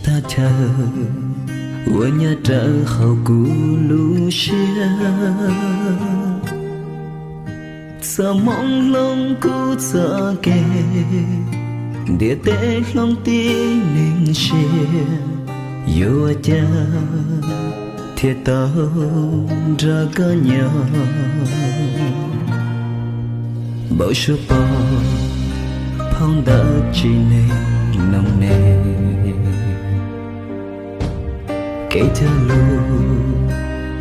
Thaj chaw uas nyob rawv hauv kuv lub siab, txoj hmoov hloov kuv txoj kev, ntiaj teb hloov tib neeg siab, yuav ua cas thiaj tau nrog koj nyob. Npau suav pom phau ntawv tsis neeg noog ne, kev cog lus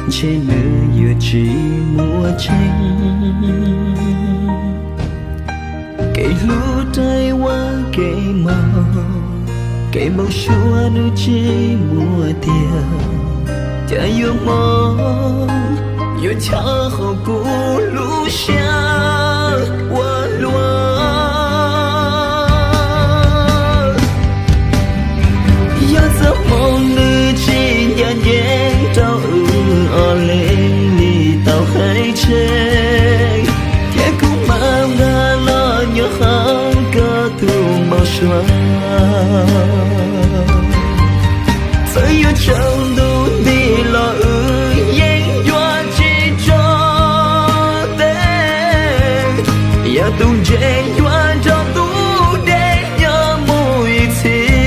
ntshe nws yuav tsis muaj tseeb. Kev hlub raws ua kev mob, kev npau suav nws tsis muaj tiag. Cas yuav mob yuav chaw hauv kuv lub siab ua luaj. Yog txoj hmoov nws tsis ncaj ncees rau wb ob leeg li tau hais tseg, thiab kuv mam nkag los nyob hauv koj tus npau suav. Txawm yuav tsaus ntuj nti los wb yeej yuav tsis tso teg, yog tus ntse yuav nrog tus deb nyob mus ib txhis.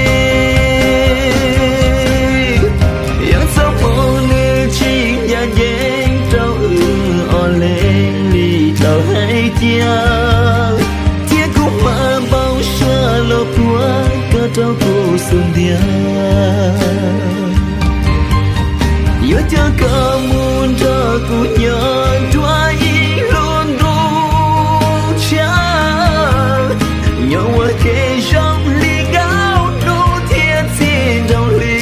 Yog txoj hmoov nws tsis ncaj ncees rau wb ob leeg li tau hais tias, thiab kuv mam npau suav los puag koj rau kuv xub ntiag. Yuav coj koj mus nrog kuv nyob dua ib lub ntuj tshiab, nyob ua ke zoo li nkauj hnub thiab txiv nraug hli.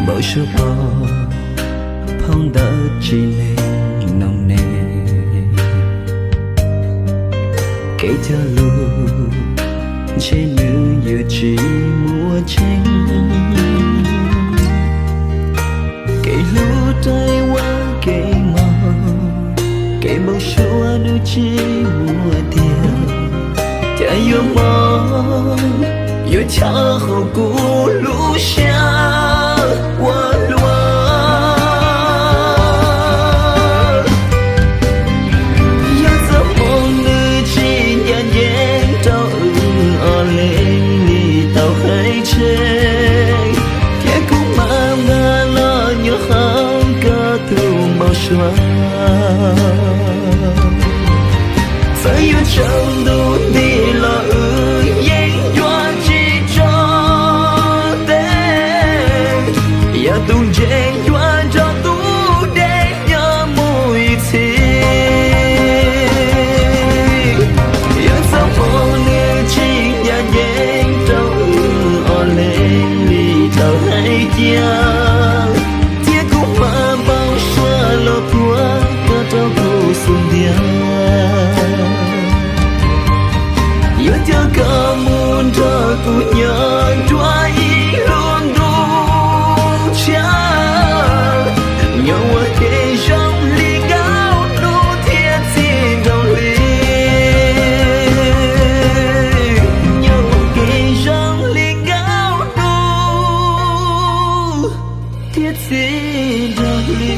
Npau suav pom phau ntawv tsis neeg noog ne, kev cog lus ntshe nws yuav tsis muaj tseeb. Kev hlub raws ua kev mob, kev npau suav nws tsis muaj tiag. Cas yuav mob yuav chaw hauv kuv lub siab ua luaj. Yog txoj hmoov nws tsis ncaj ncees rau wb ob leeg li tau hais tseg, thiab kuv mam nkag los nyob hauv koj tus npau suav. Txawm yuav tsaus ntuj nti los wb yeej yuav tsis tso teg, yog tus ntse yuav nrog tus deb nyob mus ib txhis. Yog txoj hmoov nws tsis ncaj ncees rau wb ob leeg li tau hais tias, thiab kuv mam npau suav los puag koj rau kuv xub ntiag. Yuav coj koj mus nrog kuv nyob dua ib lub ntuj tshiab, nyob ua ke zoo li nkauj hnub thiab txiv nraug hli. Nyob ua ke zoo li nkauj hnub thiab txiv nraug hli.